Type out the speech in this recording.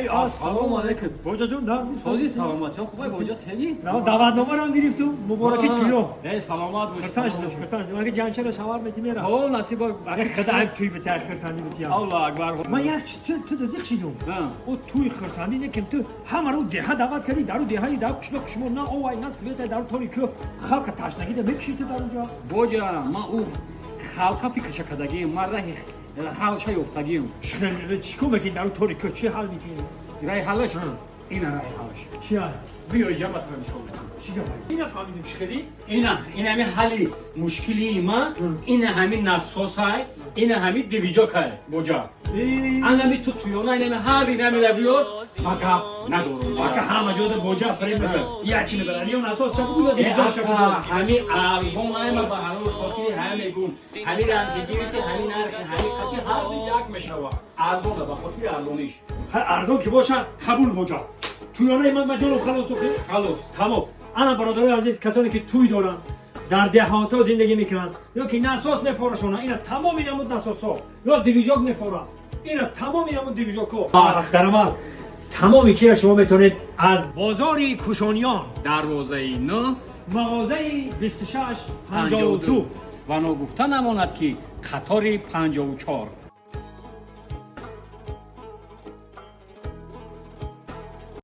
Эй, ассалому алайкум. Боҷаҷон, нағзи? Сози, саломатӣ, хубай, боҷа, теҷи? Даъватномаро гирифтум, мубораки туё. Эй, саломат бош. Хурсанд шудам, хурсанд шудам. Аги ҷанчара шавар мети мера. О, насиба. Худо ай туй битя, хурсандӣ битя. Аллоҳ акбар. Ман як ту зиқ шидум. О, туй хурсандӣ некем, ту ҳамаро деҳа даъват кардӣ, дару деҳаи дар қишлоқ шумо на овай, на света, дару тори кӯ халқа ташнагида мекушӣ ту дар онҷо. Боҷа, ман ӯ халқа фикрша кардагием, ман раҳи ҳалша ёфтагием. Чӣ кор мекунӣ дару тори кӯ, чӣ ҳал мекунӣ? Раҳи ҳалаш ина, раҳи ҳалаш. Чӣ ҳал? Биё, иҷа, ба тура нишон медиҳам. Чӣ гап? Ина фаҳмидем, чӣ хелӣ? Ина, ина ҳами ҳалли мушкилии ма, ина ҳами насосай, ина ҳами движокай, боҷа. Анами ту туёна, инами ҳар инамира биёр, ба гап надорум. Ака, ҳама ҷода боҷа фрем мекунад. Я чӣ мебарад? Ё насос шабу ё движок шабу. Ҳами арзон айма, ба ҳамин хотири ҳама мегум. Ҳамин ранги гирифти, ҳамин нархи, ҳамин қати ҳар як мешава. Арзона, ба хотири арзониш. Ҳар арзон ки боша, қабул, боҷа. Туёнаи ман маҷолом халос охи? Халос. Тамом. Ана, бародарои азиз, касоне ки туй доранд, дар деҳотҳо зиндагӣ мекунанд ё ки насос мефорашонанд, ина тамоми намуд насосҳо ё движок мефоранд, ина тамоми намуд движокҳо. Дарамад тамоми чира шумо метавонед аз бозори Кушониён, дарвозаи 9, мағозаи 2652. Ва ногуфта намонад, ки қатори 54.